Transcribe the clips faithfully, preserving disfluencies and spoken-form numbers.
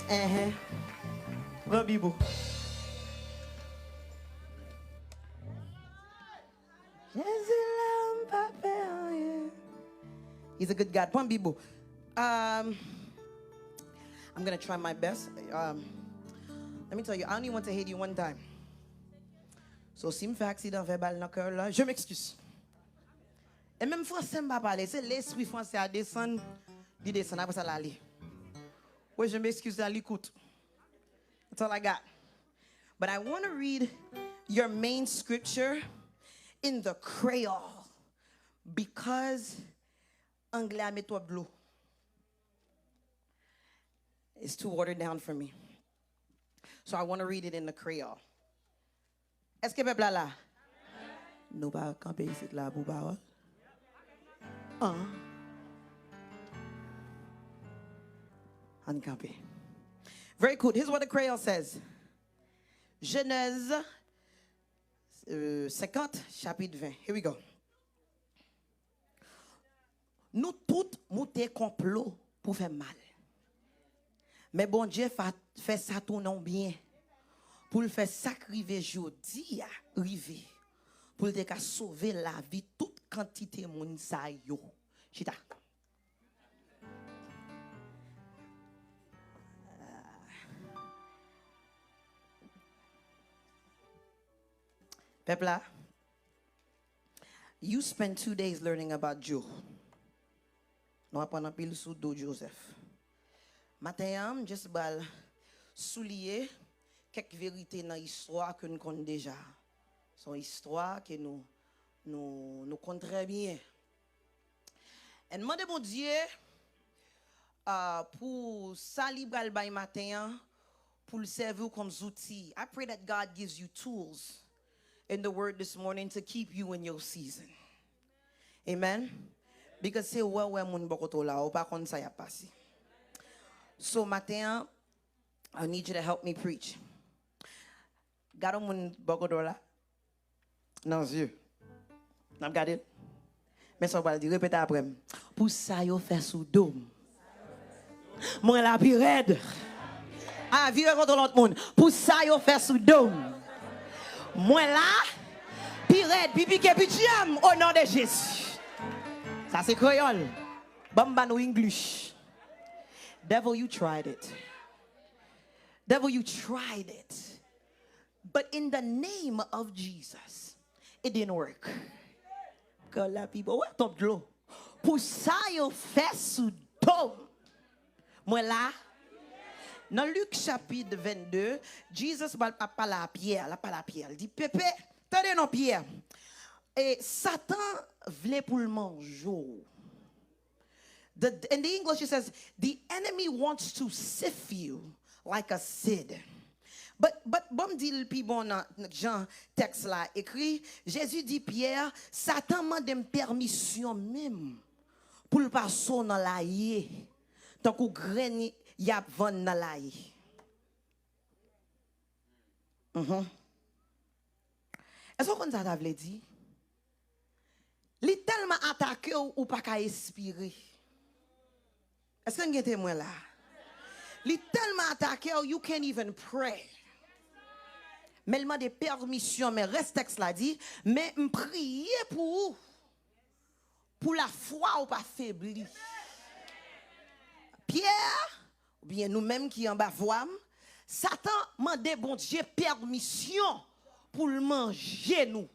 Enhen. Pran Bibou. Jezi la, m pa pè anyen. He's a good God. Pran Bibou. Um, I'm gonna try my best. Um, let me tell you, I only went to Haiti one time. So, si m fè aksidan vèbal nan kè la, je m'excuse. E menm fransè m pa pale, se lespri fransè a desann, li desann, apre sa l ale. Wi, je m'excuse, à l'écoute. That's all I got. But I want to read your main scripture in the Creole because anglè a met twòp dlo. It's too watered down for me. So I want to read it in the Creole. Èske pèp la la? Nou pa kanpe isit la pou pawòl? An. Ann kanpe. Very good. Here's what the Creole says. Genèse, euh, cinquante, chapitre vingt. Here we go. Nou tout moute konplo pou fè mal. Men Bondye fa, fè sa tounen w byen, pou l fè sa k rive jodi a rive, pou l te ka sove lavi tout kantite moun sa yo. Chita. Pèp la, you spend two days learning about Joe. Nou aprann anpil sou do Joseph. Maten an, m just pral souliye kèk verite nan istwa ke n konn deja. Se yon istwa ke nou, nou, nou konn trè byen. And mande Bondye, ah, pou sa li pral bay maten an, pou l sèvi w kòm zouti. I pray that God gives you tools in the word this morning to keep you in your season. Amen. Because se wè w wè moun bò kote w la, ou pa konn sa y ap pase. So, maten an, I need you to help me preach. Gade yon moun bò kote w la. Nan zye. N ap gade l. Men sa w pral di, repete apre m. Pou sa yo fè sou do m. Mwen la pi rèd. A, vire kote lòt moun. Pou sa yo fè sou do m. Mwen la pi rèd, pi pike, pi djanm, o non de Jezi. Sa se kreyòl. Ban m ba nou English. Devil, you tried it. Devil, you tried it. But in the name of Jesus, it didn't work. Kò la pi bon. Wè, twòp dlo. Pou sa yo fè sou do m. Mwen la. Nan Lik chapit vennde, Jesus pral ap pale a Pyè, l ap pale a Pyè. Li di, Pepe, tande non Pyè. E Satan vle pou l manje w. The, in the English, it says, the enemy wants to sift you like a sieve. But, but, bon, m di l pi bon nan, nan jan tèks la ekri. Jezi di Pyè, Satan mande m pèmisyon menm pou l pase w nan laye, tankou grenn y ap vann nan laye. Mhm. Èske w konn sa sa vle di? Li tèlman atake w, ou pa ka espire. Èske n gen temwen la? Li tèlman atake w, you can't even pray. Men l mande pèmisyon, men rès tèks la di, men m priye pou ou, pou lafwa w pa febli. Pyè, oubyen nou menm ki anba vwa m, Satan mande Bondye pèmisyon pou l manje nou.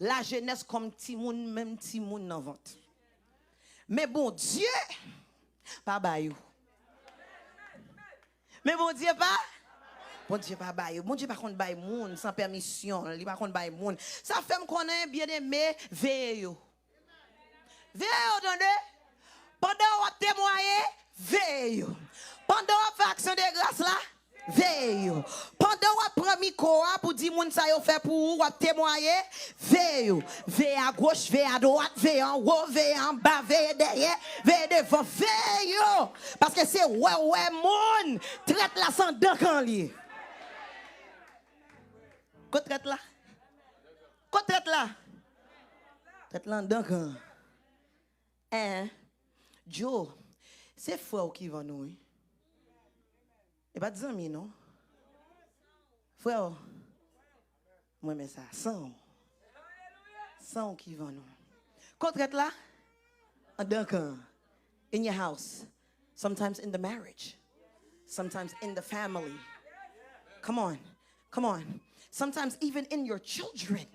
Lajenès kòm timoun, menm timoun nan vant. Men Bondye pa ba yo. Men Bondye pa, Bondye pa ba yo. Bondye pa konn bay moun san pèmisyon l. Li pa konn bay moun. Sa fè m konnen, byeneme, veye yo. Veye yo, tande. Pandan w ap temwaye, veye yo. Pandan w ap fè aksyon de gras la, veye yo. Pandan w ap pran mikwo a pou di moun sa yo fè pou ou, w ap temwaye, veye yo. Veye agoch, veye adwat, veye anwo, veye anba, veye dèyè, veye devan, veye yo. Paske se wè w wè moun, trèt la se anndan kan l ye. Kot trèt la? Kot trèt la? Trèt la anndan kan. En, Joe, se frè w ki vann ou, wi. E pa t zanmi, non. Frè, mwen men sa. San w. San w ki vann ou. Kontrèt la, andan kan. In your house. Sometimes in the marriage. Sometimes in the family. Come on. Come on. Sometimes even in your children.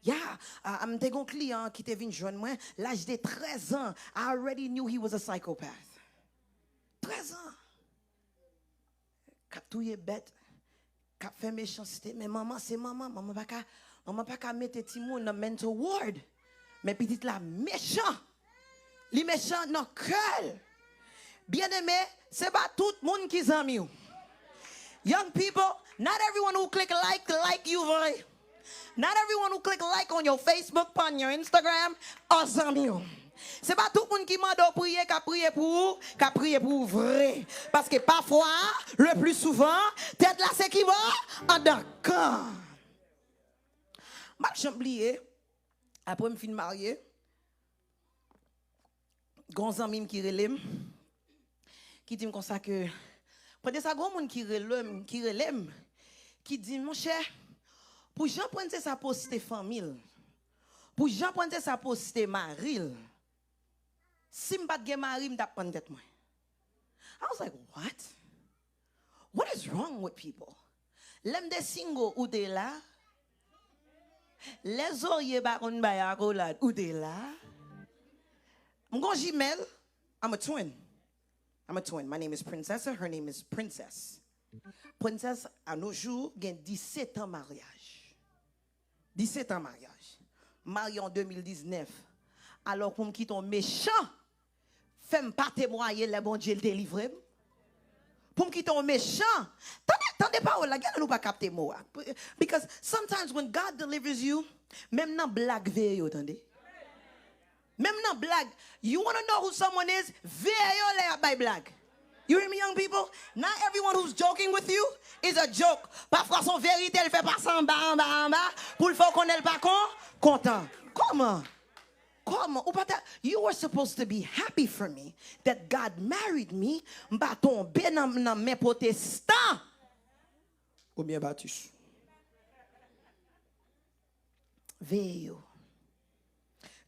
Yeah. Uh, m te gon kliyan ki te vin jwenn mwen laj de trèz an. I already knew he was a psychopath. Trèz an. K ap touye bèt, k ap fè mechanste. Men manman se manman. Manman pa ka, manman pa ka mete timoun nan mental ward. Men pitit la mechan. Li mechan nan kè l. Byeneme, se pa tout moun ki zanmi w. Young people, not everyone who click like, like you vre. Not everyone who click like on your Facebook, on your Instagram, a zanmi w. Se pa tout moun ki mande w priye, k ap priye pou ou, k ap priye pou ou vre. Paske pafwa, le pli souvan, tèt la se ki bò? Andan kan. M p ap janm bliye, apre m fin marye, gon zanmi m ki rele m, ki di m konsa ke, pandan sa, gon moun ki rele m, ki rele m, ki di m, monchè, pou jan Princess sa poste fanmi l, pou jan Princess sa poste mari l, si m pa t gen mari, m t ap pann tèt mwen. I was like, what? What is wrong with people? Lè m te single, ou te la? Lè Zorye pa konn bay akolad, ou te la? M gon jimèl. I'm a twin. I'm a twin. My name is Princess, her name is Princess. Princess, a nos jours, gen disèt an maryaj. Disèt an maryaj. M marye an de mil diznèf. Alò, pou m kite yon mechan fè m pa temwaye lè Bondye l delivre m? Pou m kite yon mechan? Tande, tande pawòl la, gen lè nou pa kapte mo a. Because sometimes when God delivers you, menm nan blag, veye yo, tande. Menm nan blag, you wanna know who someone is? Veye yo lè y ap bay blag. You hear me, young people? Not everyone who's joking with you is a joke. Pafwa, se yon verite l fè pase anba, anba, anba, pou l fè w konnen l pa kon, kontan. Kòman? Kòman? Ou pa ta, you were supposed to be happy for me that God married me. M pa tonbe nan, nan men pwotestan. Oubyen batis. Veye yo.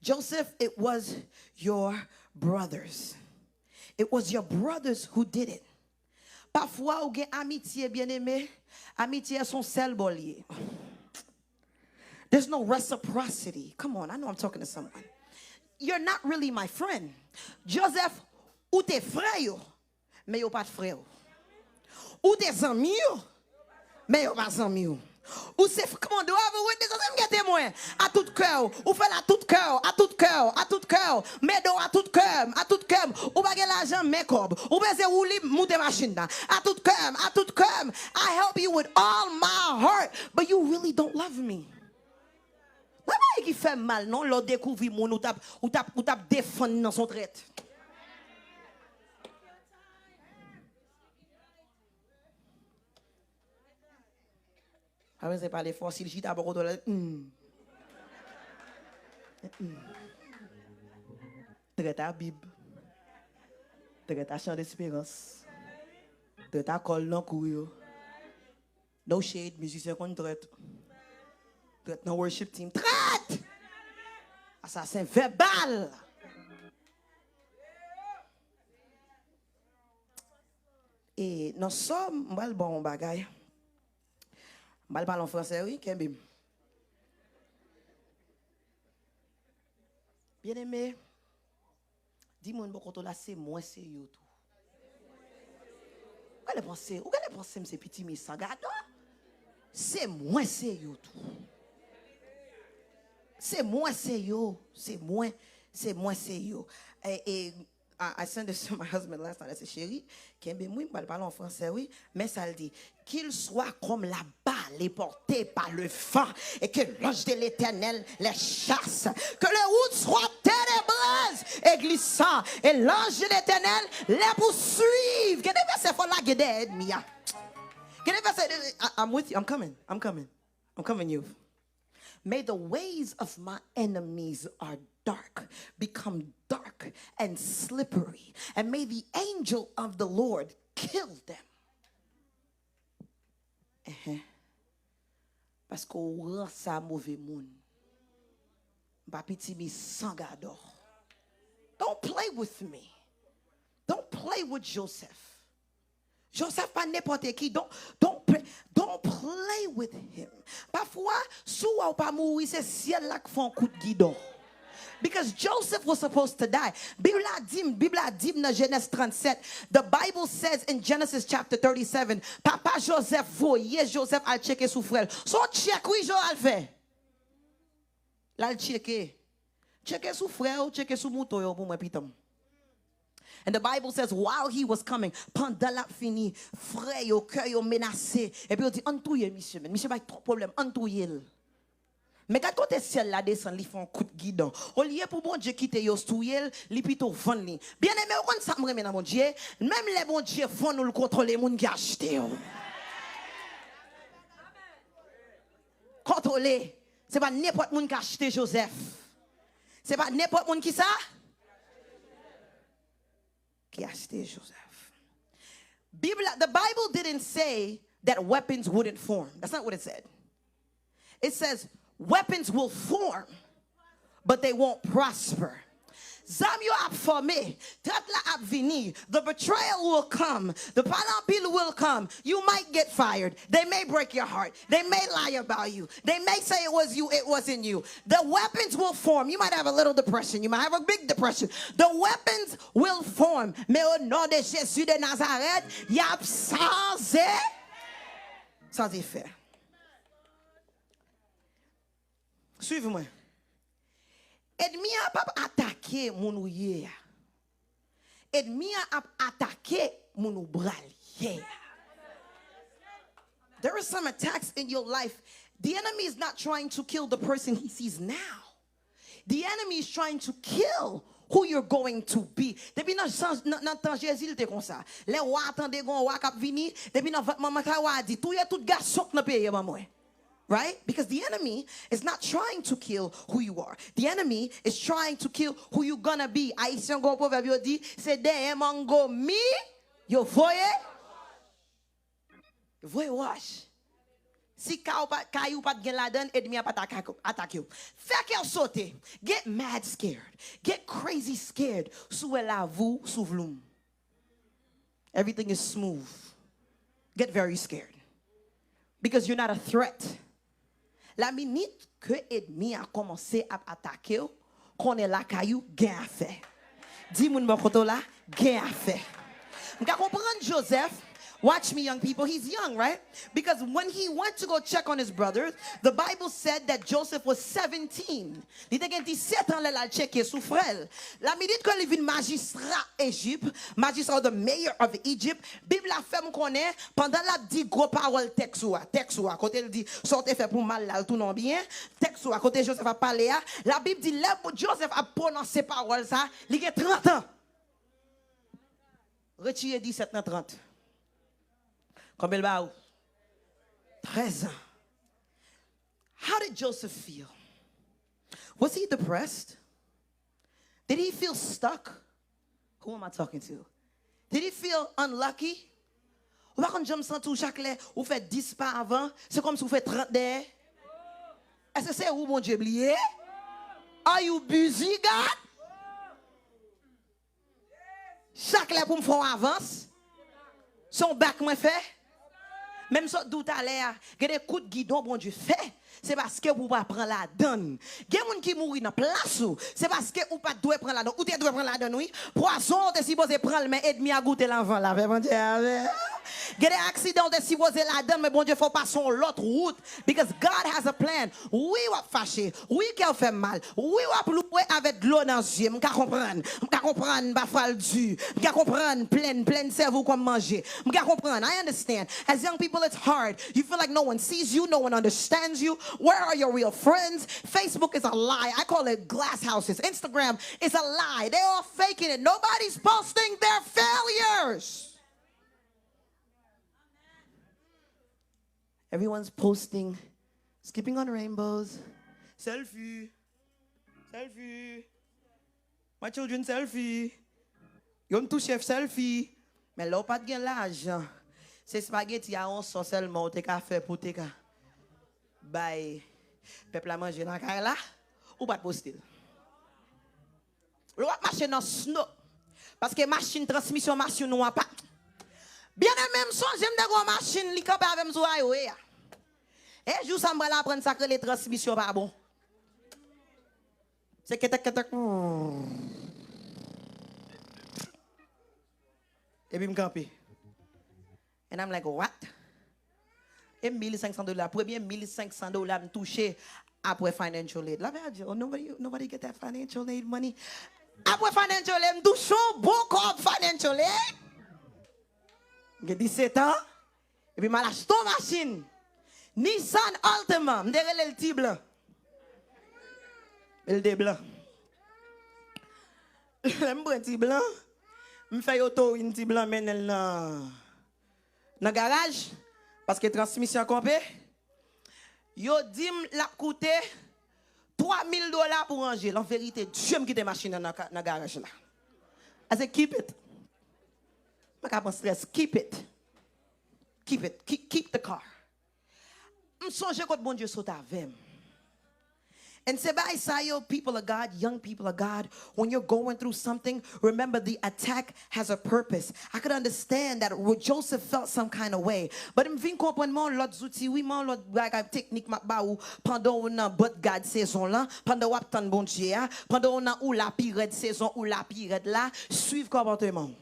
Joseph, it was your brothers. It was your brothers who did it. Pafwa, ou gen amitye, byeneme, amitye a se yon sèl bò l ye. There's no reciprocity. Come on, I know I'm talking to someone. You're not really my friend. Joseph, ou te frè yo, men yo pa t frè w. Ou te zanmi yo, men yo pa zanmi w. Ou se, come on, do I have a witness? Èske m gen temwen? A tout kè w, ou fè l a tout kè w, a tout kè w, a tout kè w. M ede w a tout kè m, a tout kè m. Ou pa gen lajan, men kòb. Ou bezwen woulib, moute machin nan. A tout kè m, a tout kè m. I help you with all my heart, but you really don't love me. Pa bagay ki fè m mal, non, lè w dekouvri moun ou t ap, ou t ap, ou t ap defann nan se yon trèt. Pa bezwen pale fò, si l chita bò kote w la, hmm. Hmm. Trèt a Bib. Trèt a Chan Desperans. Trèt a kòl nan kou yo. No shade, mizisyen konn trèt. Trèt nan worship team. Trèt! Asasen vèbal! E nan Sòm, m pral ba w yon bagay. M pral pale an fransè, wi, kenbe m. Byeneme, di moun bò kote w la, se mwen, se yo tou. Ou genlè panse, ou genlè panse m se piti mesan, gade w. Se mwen, se yo tou. Se mwen, se yo. Se mwen, se mwen, se yo. E, e, I, I sent this to my husband last night. I said, chéri, kenbe m wi, m pral pale an fransè wi. Men sa l di, Qu'il soit comme la balle portée par le vent, et que l'ange de l'Éternel les chasse. Que les routes soient ténébreuses et glissantes, et l'ange de l'Éternel les poursuive. Gen de vèsè fò lage dèyè ènmi a. Gen de vèsè, I, I'm with you, I'm coming, I'm coming, I'm coming, youth. May the ways of my enemies are dark become dark and slippery, and may the angel of the Lord kill them. Paske w ranse a move moun. M pa pitimi san gadò. Don't play with me. Don't play with Joseph. Joseph pa nenpòt ki. Don't, don't, play, don't play with him. Pafwa, si w wè w pa mouri, se syèl la k fè yon kout gidon. Because Joseph was supposed to die. Bib la di m, Bib la di m nan Jenèz trannsèt, the Bible says in Genesis chapter thirty-seven, papa Joseph voye Joseph al tcheke sou frè l. Se yon tchèk wi Joe al fè. L al tcheke. Tcheke sou frè w, tcheke sou mouton yo pou mwen pitan m. And the Bible says, while he was coming, pandan l ap vini, frè yo, kè yo menase. Epi yo di, ann touye misye, men. Misye bay twòp pwoblèm, ann touye l. Men gad kote syèl la desann, li fè yon kout gidon. Olye pou Bondye kite yo touye l, li pito vann li. Byeneme, ou konn sa m renmen nan Bondye? Menm lè Bondye vann ou, l kontwole moun ki achte w. Kontwole. Se pa nenpòt moun ki achte Joseph. Se pa nenpòt moun ki sa? Ki achte Joseph. Bib la, the Bible didn't say that weapons wouldn't form. That's not what it said. It says weapons will form, but they won't prosper. Zam yo ap fòme, trèt la ap vini, the betrayal will come, the palanpil will come, you might get fired, they may break your heart, they may lie about you, they may say it was you, it wasn't you. The weapons will form, you might have a little depression, you might have a big depression, the weapons will form, men o non de Jezi de Nazarèt, y ap sanze, sanze fè. Swiv mwen. Ènmi a p ap atake moun ou ye a. Ènmi a ap atake moun ou pral ye a. There are some attacks in your life. The enemy is not trying to kill the person he sees now. The enemy is trying to kill who you're going to be. Depi nan, nan, nan tan Jezi, l te konsa. Lè wa tande gon wa k ap vini, depi nan vant manman sa, wa di, touye tout gason k nan peyi a ban mwen. Right? Because the enemy is not trying to kill who you are. The enemy is trying to kill who you gonna be. Ayisyen gon pwovèb yo di, se dèyè mango mi yo voye. Voye wòch. Si kay ou pa, kay ou pa t gen ladann, ènmi a pa t atake, atake w. Fè kè w sote. Get mad scared. Get crazy scared. Si w wè lavi w sou vloum. Everything is smooth. Get very scared. Because you're not a threat. Laminit ke ènmi a kòmanse ap atake w, konnen lakay ou gen afè. Di moun bò kote w la, gen afè. M ka konprann Joseph. Watch me, young people. He's young, right? Because when he went to go check on his brothers, the Bible said that Joseph was seventeen. Li te gen disèt an lè l al tcheke sou frè l. Laminit ke li vin majistra Ejip, majistra, the mayor of Egypt, Bib la fè m konnen, pandan l ap di gwo pawòl tèks ou a, tèks ou a, kote l di, sa w te fè pou mal la, l tounen w byen, tèks ou a, kote Joseph ap pale a, Labib di, lè Joseph ap pwononse pawòl sa, li gen trant an. Retire disèt nan trant. Konbyen l ba ou? Trèz an. How did Joseph feel? Was he depressed? Did he feel stuck? Who am I talking to? Did he feel unlucky? Ou pa konn janm santi w chak lè ou fè dis pa avan, se kòmsi ou fè trant dèyè? Èske se ou Bondye bliye? Are you busy, God? Chak lè pou m fè yon avans, se yon bak mwen fè. Men m sot di w talè a, gen de kout gidon Bondye fè, se paske ou pa pran ladann. Gen moun ki mouri nan plas ou, se paske ou pa t dwe pran ladann. Ou te dwe pran ladann, wi. Pwazon, ou te sipoze pran l, men ènmi a goute l anvan l. Lapè Bondye avè w. Gen de aksidan, ou te sipoze ladann, men Bondye fè w pase yon lòt wout. Because God has a plan. Wi, w ap fache. Wi, kè w fè m mal. Wi, w ap louwe avèk dlo nan zye. M ka konprann. M ka konprann, pafwa l di. M ka konprann, plenn, plenn sèvi w kòm manje. M ka konprann. I understand. As young people, it's hard. You feel like no one sees you, no one understands you. Where are your real friends? Facebook is a lie. I call it glass houses. Instagram is a lie. They all faking it. Nobody's posting their failures. Everyone's posting, skipping on rainbows. Selfie. Selfie. My children, selfie. Yo, m tou chèf, selfie. Men lè w pa t gen lajan, Se espageti a yon sòs sèlman ou te ka fè pou te ka bay pèp la manje nan kay la, ou pa t poste l. Lè w ap mache nan sno, paske machin, transmisyon machin ou an pa. Byeneme, m sonje m te gen yon machin, li kanpe avè m sou highway a. E jou sa m pral aprann sa k rele transmisyon pa bon. Se ketèk, ketèk. Epi m kanpe. And I'm like, "What?" E mil senk san dola. Premye mil senk san dola m touche apre financial aid. La, mwen di, "Oh, nobody, nobody get that financial aid money." Apre financial aid, m touche yon bon kòb financial aid. M gen disèt an. Epi m al achte yon machin. Nissan Altima. M te rele l Ti Blan. L te blan. Lè m pran Ti Blan, m fè yo towin Ti Blan mennen l nan, nan garaj, paske transmisyon konpe. Yo di m l ap koute twa mil dola pou ranje l. An verite, Dye m kite machin nan, nan ka-, nan garaj la. I said, "Keep it." Mwen ka pran stress. "Keep it. Keep it. Keep, keep the car." M sonje kot Bondye sot avè m. And se bagay sa yo, people of God, young people of God, when you're going through something, remember the attack has a purpose. I could understand that Joseph felt some kind of way. But m vin konprann mwen yon lòt zouti, wi, mwen yon lòt bagay teknik m ap ba ou pandan w nan but God sezon lan, pandan w ap tann Bondye a, pandan w nan ou la pi rèd sezon, ou la pi rèd la, swiv kòmantèman w.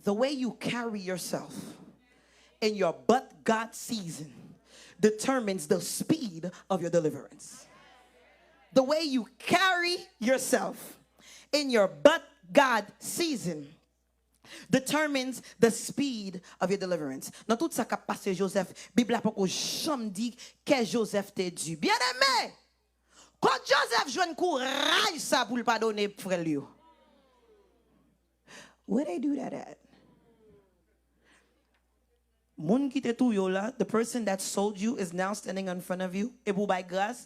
The way you carry yourself in your but God season determines the speed of your deliverance. The way you carry yourself in your but God season determines the speed of your deliverance. Nan tout sa k ap pase Joseph, Bib la poko janm di kè Joseph te di. Byeneme, kot Joseph jwenn kouraj sa pou l padone frè l yo? Where they do that at? Moun ki te touye w la, the person that sold you is now standing in front of you. E pou w bay gras,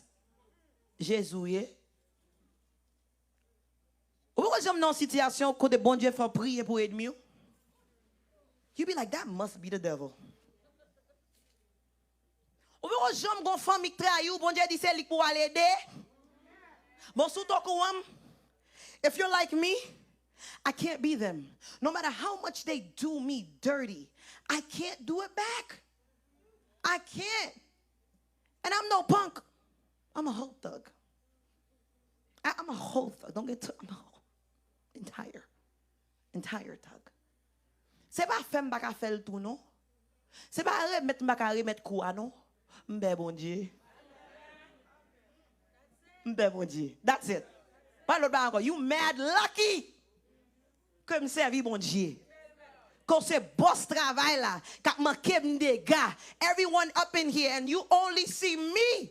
Jezi w ye. Ou poko janm nan yon sitiyasyon kote Bondye fè w priye pou ènmi w? You be like, "That must be the devil." Ou poko janm gon fanmi k trayi w, Bondye di se li k pou w al ede. Bon, si w t okouran m, if you're like me, I can't be them. No matter how much they do me dirty, I can't do it back. I can't. And I'm no punk. I'm a whole thug. I, I'm a whole thug. Don't get to, I'm a whole entire, entire thug. Se pa fè m pa ka fè l tou non. Se pa remèt m pa ka remèt kou a non. M pè Bondye. M pè Bondye. That's it. Pa lòt bagay ankò. You mad lucky ke m sèvi Bondye. Ke w se bòs travay la, k ap manke m dega. Everyone up in here and you only see me.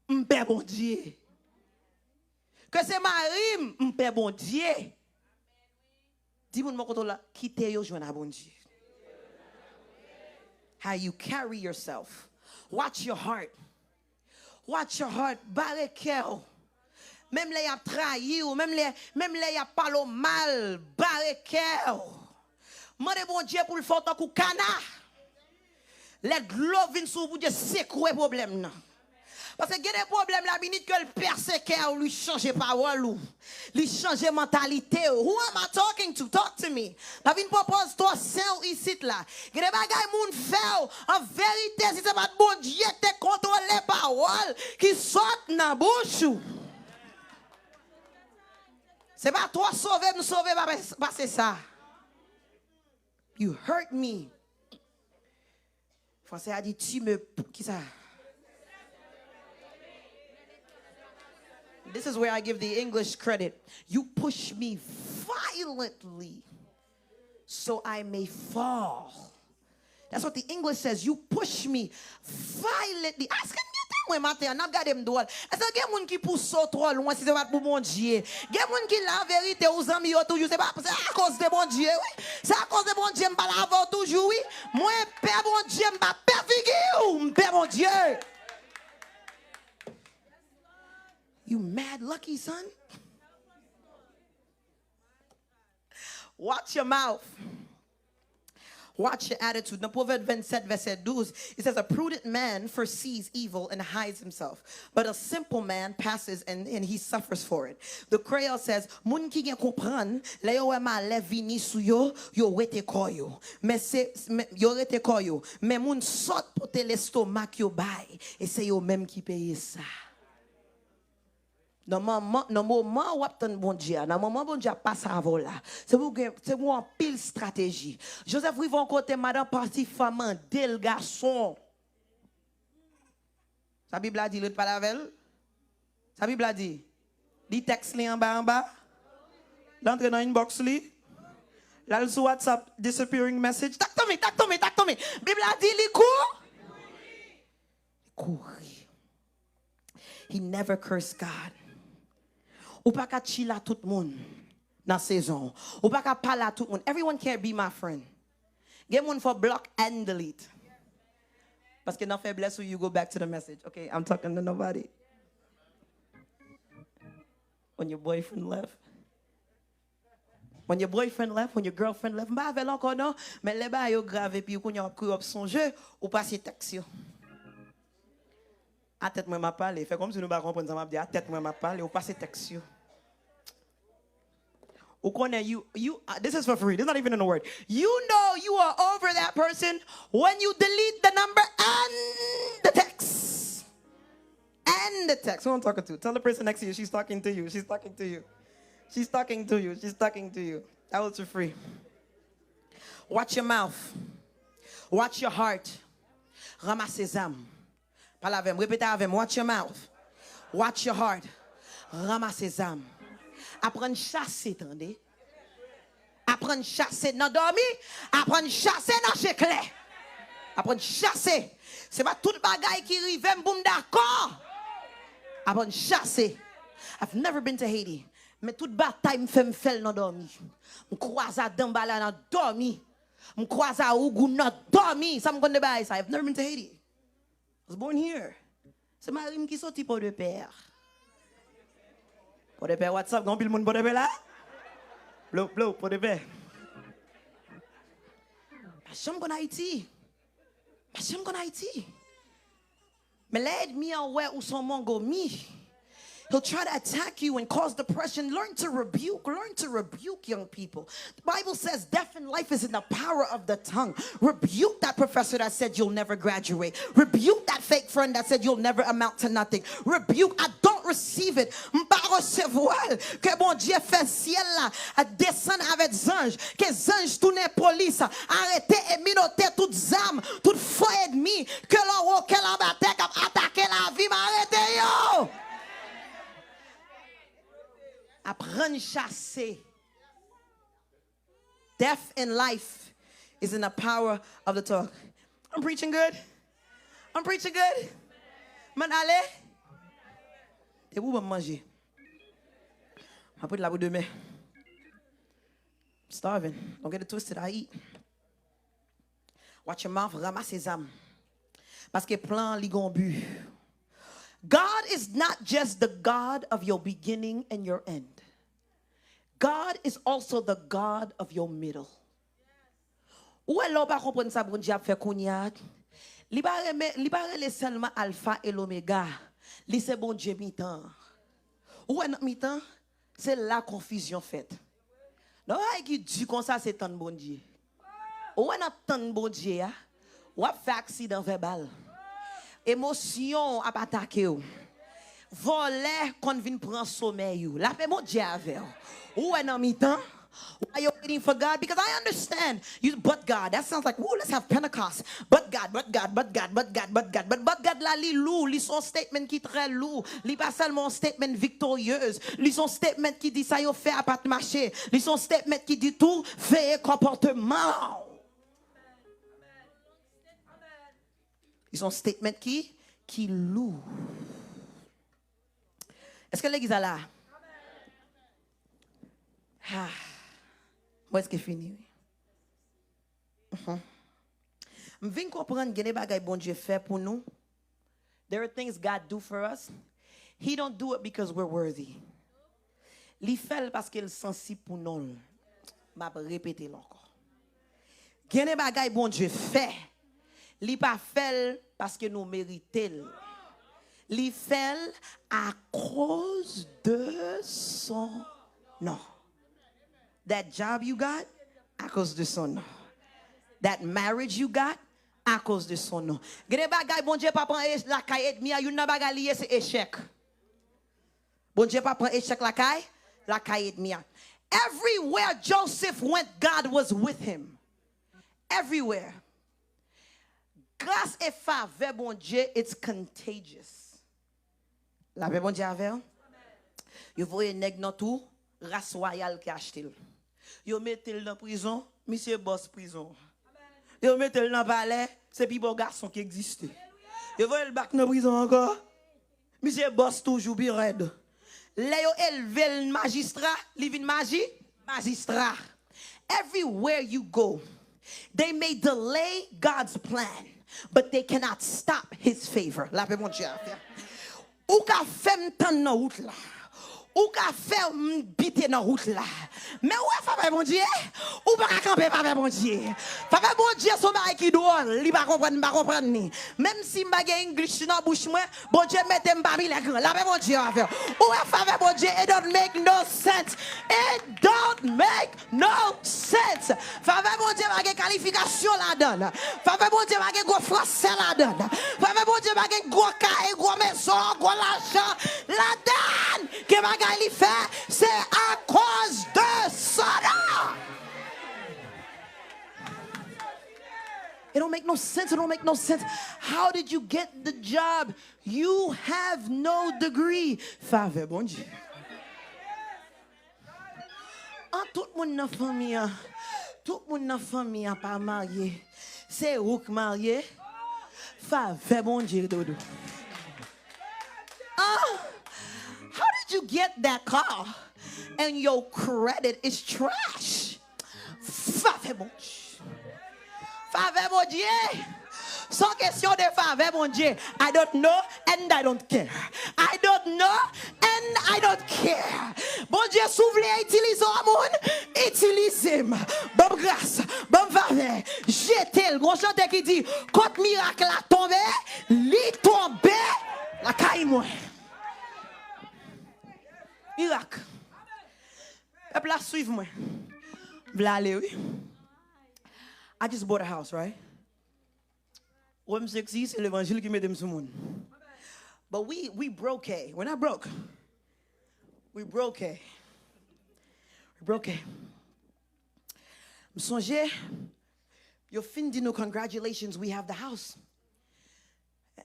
M pè Bondye. Ke se mari m, m pè Bondye. Di moun bò kote w la, kite yo jwenn a Bondye. How you carry yourself. Watch your heart. Watch your heart. Bare kè w. Menm lè y ap trayi w, menm lè, menm lè y ap pale w mal, bare kè w. Mande Bondye pou l fè w tankou kana. Lè dlo vin sou ou, Bondye sekwe pwoblèm nan. Paske gen de pwoblèm la, minit ke l pèse kè w, li chanje pawòl ou. Li chanje mantalite w. Who am I talking to? Talk to me. Pa vin pran pòz twò sen w isit la. Gen de bagay moun fè w. An verite, si se pa t Bondye k te kontwole pawòl ki sot nan bouch ou. Se pa twò sove m sove pa pase sa. You hurt me. Franse a di, tu me, kisa? This is where I give the English credit. You push me violently so I may fall. That's what the English says. You push me violently. Èske n gen temwen maten an? N ap gade m dwòl. Èske gen moun ki pouse w twò lwen si se pa t pou Bondye? Gen moun ki la, an verite, ou zanmi yo toujou. Se pa, se akoz de Bondye, wi. Se akoz de Bondye m pale avè w toujou, wi. Mwen pè Bondye, m pa pè figi w, m pè Bondye. You mad lucky, son. Watch your mouth. Watch your attitude. Nan Pwovèb vennsèt, vèsè douz, it says, "A prudent man foresees evil and hides himself, but a simple man passes and, and he suffers for it." The Creole says, moun ki gen konprann, lè yo wè malè vini sou yo, yo wete kò yo. Men se, men, yo rete kò yo. Men moun sòt pote lestomak yo bay, e se yo menm ki peye sa. Nan moman, nan moman w ap tann Bondye a, nan moman Bondye ap pase avè w la, se pou gen, se pou anpil estrateji. Jozèf rive yon kote, madanm Patifwa mande l gason. Sa Bib la di, l ret pale avè l? Sa Bib la di? Li tèks li anba, anba? L antre nan inbox li? L al sou WhatsApp, disappearing message? Talk to me, talk to me, talk to me. Bib la di li kou? Li kouri. He never cursed God. Ou pa ka chill a tout moun nan sezon. Ou pa ka pale a tout moun. Everyone can't be my friend. Gen moun fò block and delete. Paske nan feblès ou, you go back to the message. Okay, I'm talking to nobody. When your boyfriend left, when your boyfriend left, when your girlfriend left, m pa avè l ankò non, men lè bagay yo grav epi kounye a w ap kriye, w ap sonje, ou pase tèks yo. A tèt mwen m ap pale, fè kòmsi nou pa konprann sa m ap di, a tèt mwen m ap pale, ou pase tèks yo. Ou konnen, you, you, uh, this is for free, this is not even in the word. You know you are over that person when you delete the number and the text. And the text. Who I'm talking to? Tell the person next to you, she's talking to you. She's talking to you. She's talking to you. She's talking to you. That was for free. Watch your mouth. Watch your heart. Ranmase zam. Pale avè m. Repete avè m. Watch your mouth. Watch your heart. Ranmase zam. Aprann chase, tande. Aprann chase nan dòmi, aprann chase nan je klè. Aprann chase. Se pa tout bagay ki rive m pou m dakò. Aprann chase. I've never been to Haiti. Men tout batay m fè, m fè l nan dòmi. M kwaze a Danbala nan dòmi. M kwaze a Ougou nan dòmi. Sa m konn de bagay sa. I've never been to Haiti. I was born here. Se mari m ki soti Pòdepè. Pòdepè, what's up? Gen anpil moun Pòdepè la? Blow, blow, Pòdepè. Pa janm konn Ayiti. Pa janm konn Ayiti. Men lè ènmi an wè ou se yon mongo mi, he'll try to attack you and cause depression. Learn to rebuke. Learn to rebuke, young people. The Bible says death and life is in the power of the tongue. Rebuke that professor that said you'll never graduate. Rebuke that fake friend that said you'll never amount to nothing. Rebuke. I don't receive it. M pa resevwa l. Ke Bondye fè syèl la desann avèk zanj. Ke zanj tounen polis. Arete e menote tout zam, tout fo ènmi ke lè w wo, ke lè w anba tè k ap atake lavi m, arete yo. Aprann chase. Death and life is in the power of the tongue. I'm preaching good. I'm preaching good. Mwen ale. Depi w ban m manje. M ap ret la pou demen. I'm starving. Don't get it twisted. I eat. Watch your mouth, ranmase zam. Paske plan an li gon bi. God is not just the God of your beginning and your end. God is also the God of your middle. Ou wè lè w pa konprann sa Bondye ap fè kounye a, li pa renmen, li pa rele sèlman Alfa e Lomega. Li se Bondye mitan an. Ou wè nan mitan, se la konfizyon fèt. Nan bagay ki di konsa, se tann Bondye. Ou wè nan tann Bondye a, w ap fè aksidan vèbal. Emosyon ap atake w. Vòlè konn vin pran somèy ou. Lapè Bondye avè w. Ou wè nan mitan, while you're waiting for God, because I understand you, but God, that sounds like, woo, let's have Pentecost. But God, but God, but God, but God, but God, but, but God la, li lou, li se yon statement ki trè lou. Li pa sèlman yon statement victorieuse. Li se yon statement ki di sa yo fè a pa t mache. Li se yon statement ki di tou, veye konpòteman w. Li se yon statement ki, ki lou. Èske legliz la la? Ah, m prèske fini, wi. Mhm. M vin konprann gen de bagay Bondye fè pou nou. There are things God do for us. He don't do it because we're worthy. Li fè l paske l sansib pou non l. M ap repete l ankò. Gen de bagay Bondye fè, li pa fè l paske nou merite l. Li fè l akoz de son non. That job you got, akoz de son non. That marriage you got, akoz de son non. Gen de bagay Bondye pa pran e- lakay ènmi a, youn nan bagay li ye se echèk. Bondye pa pran echèk lakay, lakay ènmi a. Everywhere Joseph went, God was with him. Everywhere. Gras e favè Bondye, it's contagious. Lapè Bondye avè w. Yo voye nèg nan tou, ras wayal ki achte l. Yo mete l nan prizon, misye bòs prizon. Yo mete l nan palè, se pi bò gason ki egziste. Yo voye l back nan prizon ankò, misye bòs toujou pi rèd. Lè yo elve l majistra, li vin maji, majistra. Everywhere you go, they may delay God's plan, but they cannot stop his favor. Lapè Bondye avè w. Ou ka fè m tann nan wout la. Ou ka fè m bite nan wout la. Men ou wè favè Bondye, ou pa ka kanpe favè Bondye. Favè Bondye se yon bagay ki dwòl, li pa konprann, m pa konprann li. Menm si m pa gen English nan bouch mwen, Bondye mete m pami lè gran. Lapè Bondye avè w. Ou wè favè Bondye, it don't make no sense. It don't make no sense. Favè Bondye pa gen kalifikasyon ladan l. Favè Bondye pa gen gwo franse ladan l. Favè Bondye pa gen gwo kay, gwo mezon, gwo lajan ladan l. Gen bagay li fè, se akoz de son non. It don't make no sense. It don't make no sense. How did you get the job? You have no degree. Favè Bondye. An tout moun nan fanmi an, tout moun nan fanmi an pa marye. Se ou k marye. Favè Bondye, Dodo. Ah, how did you get that car? And your credit is trash. Favè Bondye. Favè Bondye. Se yon kesyon de favè Bondye. I don't know and I don't care. I don't know and I don't care. Bondye, si w vle itilize yon moun, itilize m. Ban m gras, ban m favè. Jete l. Gon chante ki di, kot mirak la tonbe, li tonbe lakay mwen. Mirak. Pèp la swiv mwen. M vle ale, wi. I just bought a house, right? Wè m seksi, se levanjil ki mete m sou moun. But we, we broke. We're not broke. We broke. We broke. M sonje, yo fin di nou, "Congratulations, we have the house."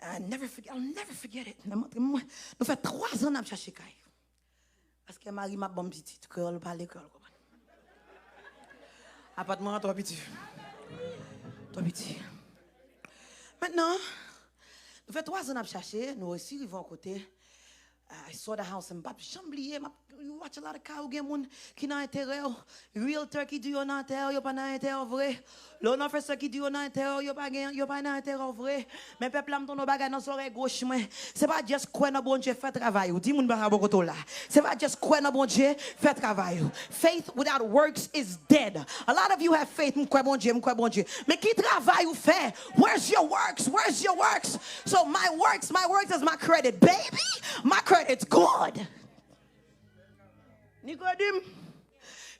I never forget, I'll never forget it. Mwen, mwen, nou fè twa zan n ap chache kay. Paske mari m ap ban m pitit. Kreyòl pale, kreyòl konprann. Apatman an twò piti. Twò piti. Mentnan, nou fè twa zan n ap chache, nou resi rive yon kote. I saw the house, m p ap janm bliye, m ap, you watch a lot of car, ou gen moun ki nan enterè w. Realtor ki di yo nan enterè w, yo pa nan enterè w vre. Loan officer ki di yo nan enterè w, yo pa gen, yo pa nan enterè w vre. Men pèp la, m tande yon bagay nan zòrèy goch mwen. Se pa just kwè nan Bondye, fè travay ou. Di moun pa bò kote w la. Se pa just kwè nan Bondye, fè travay ou. Faith without works is dead. A lot of you have faith, m kwè Bondye, m kwè Bondye. Men ki travay ou fè? Where's your works? Where's your works? So my works, my works is my credit, baby. My credit's good. Ni kredi m,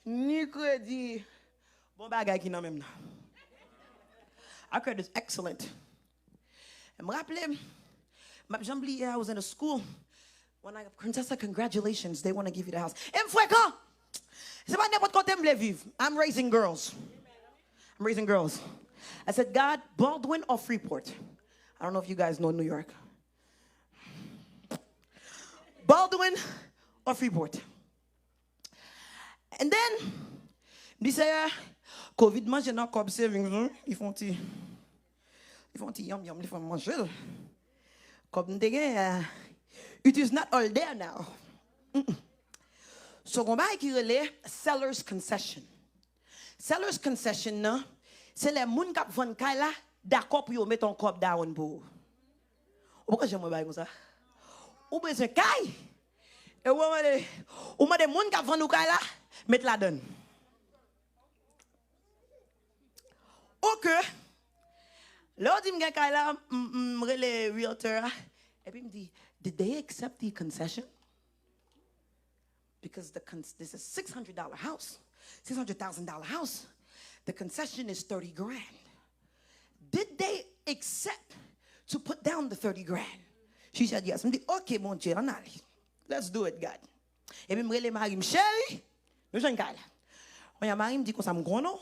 ni kredi bon bagay ki nan men m nan. Our credit is excellent. M raple m, m ap janm bliye, I was in a school. When I, Quintessa, congratulations, they want to give you the house. E m frekan. Se pa nenpòt kote m vle viv. I'm raising girls. I'm raising girls. I said, "God, Baldwin or Freeport?" I don't know if you guys know New York. Baldwin or Freeport? And then, m di, "Seyè, Covid manje nan kòb savings, wi. Li fè yon ti, li fè yon ti yanm yanm, li fè m manje l. Kòb m te gen, uh, it is not all there now." Mm-mm. So, gon bagay ki rele seller's concession. Seller's concession nan, se lè moun k ap vann kay la dakò pou yo met yon kòb down pou ou. Ou poko janm wè bagay konsa? Ou bezwen kay, e ou mande, ou mande moun k ap vann ou kay la, met ladann. Ok. Lè yo di m gen kay la, m, m rele realtor a. Epi m di, "Did they accept the concession?" Because the con- this is six hundred dollar house, six hundred thousand dollar house. The concession is thirty grand. Did they accept to put down the thirty grand? She said yes. M di, "Ok, Bondye, ann ale. Let's do it, God." Epi m rele mari m, "Cheri, nou jwenn kay la." Kounye a mari m di konsa, "M konnen w.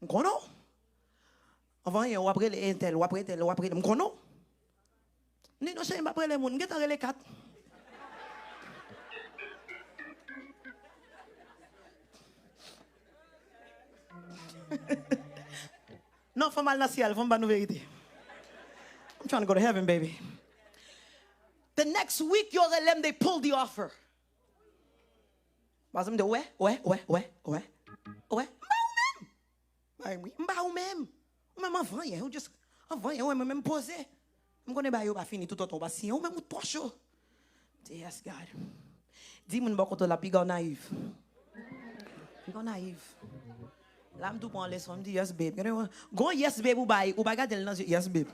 M konnen w. Anvan yè, w ap rele entèl, w ap rele entèl, w ap rele, m konnen w." M di, "Non, cheri, m p ap rele moun. M gentan rele kat." Non, fò m al nan syèl, fò m ba nou verite. I'm trying to go to heaven, baby. The next week, yo rele m, they pull the offer. Paske m di, "Wè, wè, wè, wè, wè, wè. M ba ou menm." Bay wi, m ba ou menm. Ou menm anvan yè, ou just anvan yè, ou menm, menm poze. M konnen ba yo pa fini toutotan ou pa siyen, ou menm ou twò cho. M di, "Yes, God." Di moun bò kote w la, piga w nayiv. Piga w nayiv. La, m tou pran leson, m di, "Yes, babe." Gade, gon yes, babe, ou bay, ou pa gade l nan zye, "Yes, babe."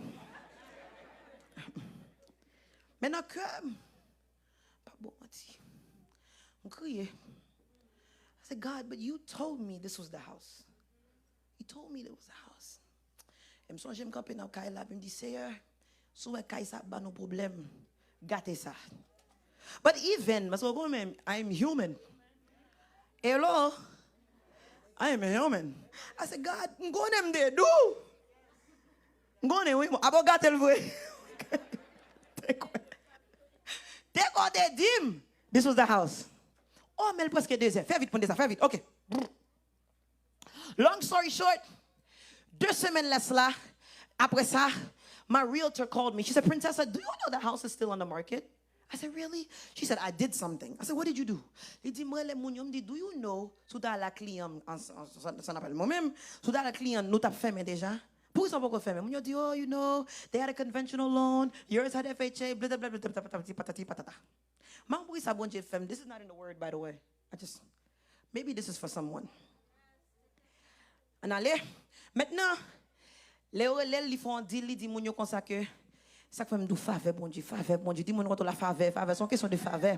Men nan kè m, pa bon manti. M kriye. I said, "God, but you told me this was the house. You told me there was a house." E m sonje m kanpe nan kay la, epi m di, "Seyè, si w wè kay sa ap ba nou pwoblèm, gate sa." But even, paske w konnen, I am human. Hello? I am human. I said, "God, m konnen m te dou. M konnen, wi, mwen. Apa w gate l vre?" Te kwè. Te kwè w te di m, "This was the house." Oh, men l prèske de zè. Fè vit, pran de sa, fè vit. Ok. Long story short, de semèn lè sa, apre sa, my realtor called me. She said, "Princessa, do you know the house is still on the market?" I said, "Really?" She said, "I did something." I said, "What did you do?" Li di, "M rele moun yo, m di, 'Do you know, si w ta al a kliyan m, an, an, sa, sa n ap rele mwen menm, si w ta al a kliyan nou t ap fèmen deja. Poukisa w poko fèmen?'" Moun yo di, "Oh, you know, they had a conventional loan, yours had F H A, bla, bla, bla, bla, patati, patati, patata." M pa konn poukisa Bondye fè m. This is not in the word, by the way. I just, maybe this is for someone. Ann ale. Mentnan, lè yo rele l, li fè yon deal, li di moun yo konsa ke, sa k fè m di w favè Bondye, favè Bondye. Di moun kote w la favè, favè. Se yon kesyon de favè.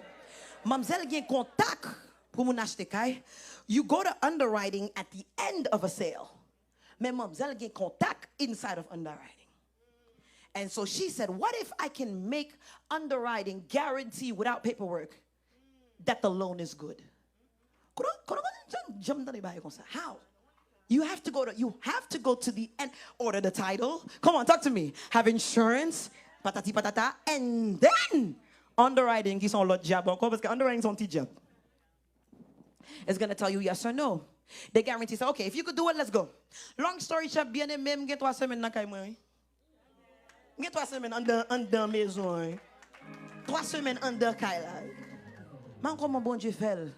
Manmzèl gen kontak pou moun achte kay. You go to underwriting at the end of a sale. Men manmzèl gen kontak inside of underwriting. And so she said, "What if I can make underwriting guarantee without paperwork that the loan is good?" Kono, kono, kono, janm tande bagay konsa. How? You have to go to, you have to go to the end, order the title. Come on, talk to me. Have insurance, patati patata, and then underwriting, ki se yon lòt dyab ankò, paske underwriting se yon ti dyab. It's gonna tell you yes or no. They guarantee, say, "Okay, if you could do it, let's go." Long story short, byeneme, m gen twa semèn nan kay mwen, wi. M gen twa semèn anndan, anndan mezon an, wi. Twa semèn anndan kay la, wi. Men kòman Bondye fè l?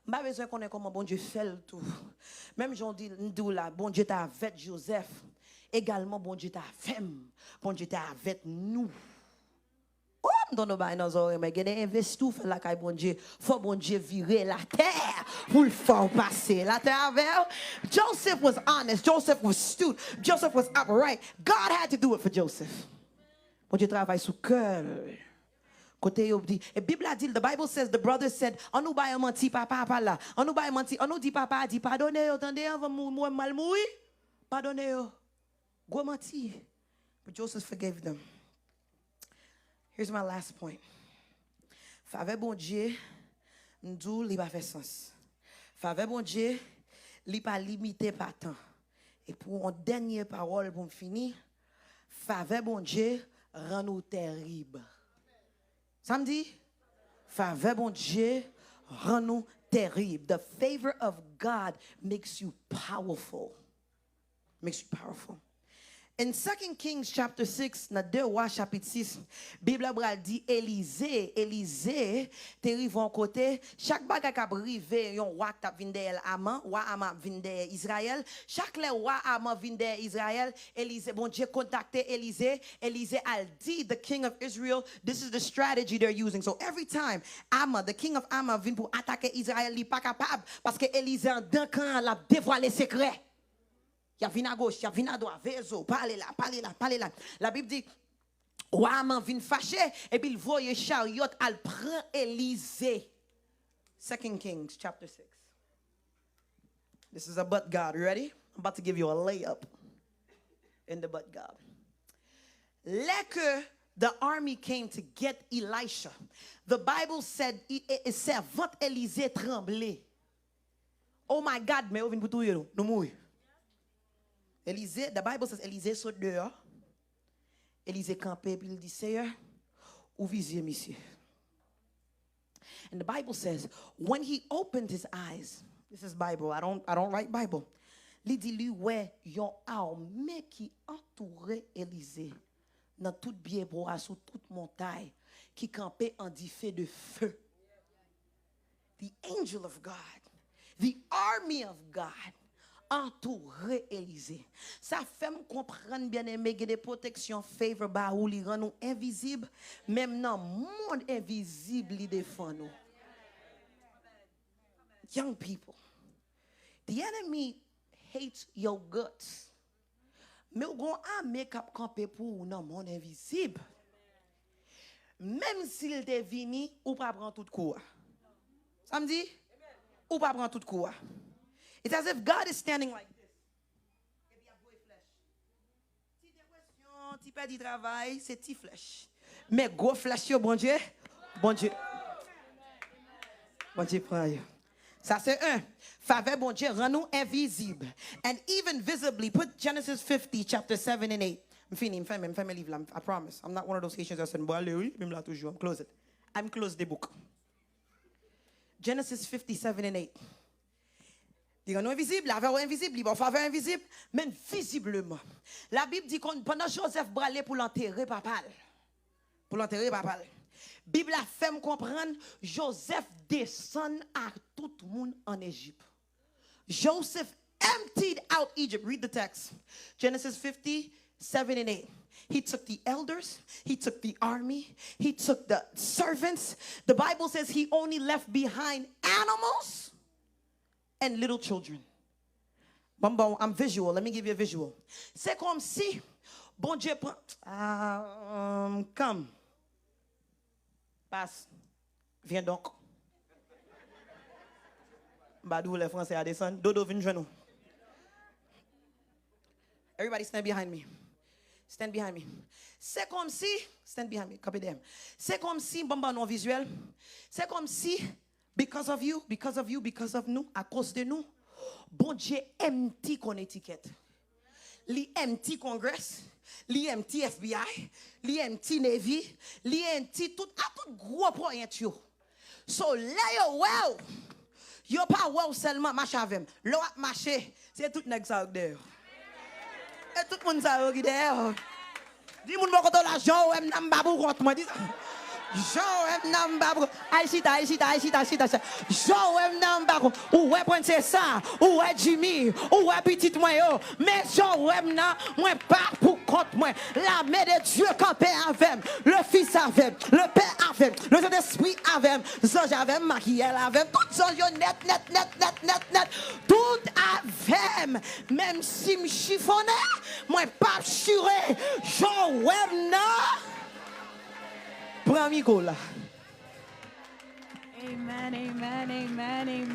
M pa bezwen konnen kòman Bondye fè l tou. Menm jan w di, m di w la, Bondye te avèk Jozèf, egalman Bondye te avè m. Bondye te avèk nou. Oh, m tande yon bagay nan zòrèy mwen, gen de envesti w fè lakay Bondye, fò Bondye vire latè pou l fè w pase. Latè avè w. Joseph was honest, Joseph was astute, Joseph was upright. God had to do it for Joseph. Bondye travay sou kè l. Kote yo di, e Bib la di l, the Bible says, the brother said, "An nou bay manti, papa a pa la. An nou bay manti, an nou di papa a di, padone yo, tande, anvan m, m, m al mouri. Padone yo." Gwo manti. But Joseph forgave them. Here's my last point. Favè Bondye, m di w, li pa fè sans. Favè Bondye, li pa limite pa tan. E pou yon dènye pawòl pou m fini, favè Bondye rann ou tèrib. Sa m di? Favè Bondye rann ou tèrib. The favor of God makes you powerful. Makes you powerful. In Second Kings chapter six, nan de Wa chapit sis, Bib la pral di Elize, Elize te rive yon kote, chak bagay k ap rive yon wa k t ap vin dèyè l, Aman, wa Aman ap vin dèyè Izrayèl, chak lè wa Aman vin dèyè Izrayèl, Elize, Bondye kontakte Elize, Elize al di the king of Israel, this is the strategy they're using. So every time Aman, the king of Aman vin pou atake Izrayèl, li pa kapab, paske Elize anndan kan an, l ap devwale sekrè. Y ap vin agoch, y ap vin adwat, veye zo, pale la, pale la, pale la. Labib di, wa Aman vin fache, epi l voye charyòt al pran Elize. Second Kings chapter six. This is a but God. You ready? I'm about to give you a layup in the but God. Lè ke the army came to get Elisha, the Bible said, e, e, e sèvant Elize tranble. Oh my God, men yo vin pou touye nou. Nou mouri. Elize, the Bible says Elize sot deyò. Elize kanpe epi l di, Seyè, ou vizye misye. And the Bible says, when he opened his eyes, this is Bible, I don't, I don't write Bible. Li di li wè yon ame ki antoure Elize nan tout byen bwa, sou tout montay, ki kanpe an dife de feu. The angel of God, the army of God, antoure Elize. Sa fè m konprann, byeneme, gen de pwoteksyon, favor ba ou, li rann ou envizib, menm nan mond envizib, li defann ou. Young people, the enemy hates your guts. Men w gon ame k ap kanpe pou ou nan mond envizib. Menm si l te vini, ou pa pran tout kou a. Sa m di? Ou pa pran tout kou a. It's as if God is standing like this. Epi y ap voye flèch. Ti depresyon, ti pèdi travay, se ti flèch. Men gwo flèch yo, Bondye, Bondye, Bondye pran yo. Sa se en. Favè Bondye rann ou envizib. And even visibly, put Genesis fifty, chapter seven and eight. M fini, m fèmen, m fèmen liv la, I promise. I'm not one of those Haitians that said, "M prale, wi, men m la toujou, I'm close it. I'm close the book." Genesis fifty, seven and eight. Li rann ou envizib, li avè w envizib, li ba w favè envizib, men vizibleman. Labib di kon, pandan Jozèf prale pou l antere papa l, pou l antere papa l, Bib la fè m konprann Jozèf desann ak tout moun ann Ejip. Joseph emptied out Egypt. Read the text. Genesis fifty, seven and eight. He took the elders, he took the army, he took the servants. The Bible says he only left behind animals and little children. Bon, bon, I'm visual. Let me give you a visual. Se kòmsi Bondye pran, ah, um, come. Pas. Viens donc. M pa di w lè franse a desann. Dodo vin jwenn ou. Everybody stand behind me. Stand behind me. Se kòmsi, stand behind me, kanpe dèyè m. Se kòmsi, ban m ban nou yon vizyèl. Se kòmsi, because of you, because of you, because of nou, akoz de nou, Bondye empty Connecticut. Li empty Congress, li empty F B I, li empty Navy, li empty tout, a tout gwo ponyèt yo. So, lè yo wè w, yo pa wè w sèlman, mache avè m. Lè w ap mache, se tout nèg sa yo k dèyè w. E tout moun sa yo ki dèyè w. Di moun bò kote w la, jan w wè m nan, m pa pou kont mwen. Di sa. Jan w wè m nan, m pa pou kont. Al chita, al chita, al chita, chita, chita. Jan w wè m nan, m pa pou kont. Ou wè Princesa, ou wè Jimmy, ou wè pitit mwen yo. Men jan w wè m nan, mwen pa pou kont mwen. Lame de Dye kanpe avè m. Le Fis avè m. Le Pè avè m. Le Sentespri avè m. Zanj avè m, makiyè l avè m. Tout zanj yo nèt, nèt, nèt, nèt, nèt, nèt. Tout avè m. Menm si m chifonnen, mwen p ap chire. Jan w wè m nan, pran mikwo la. Amen, amen, amen, amen.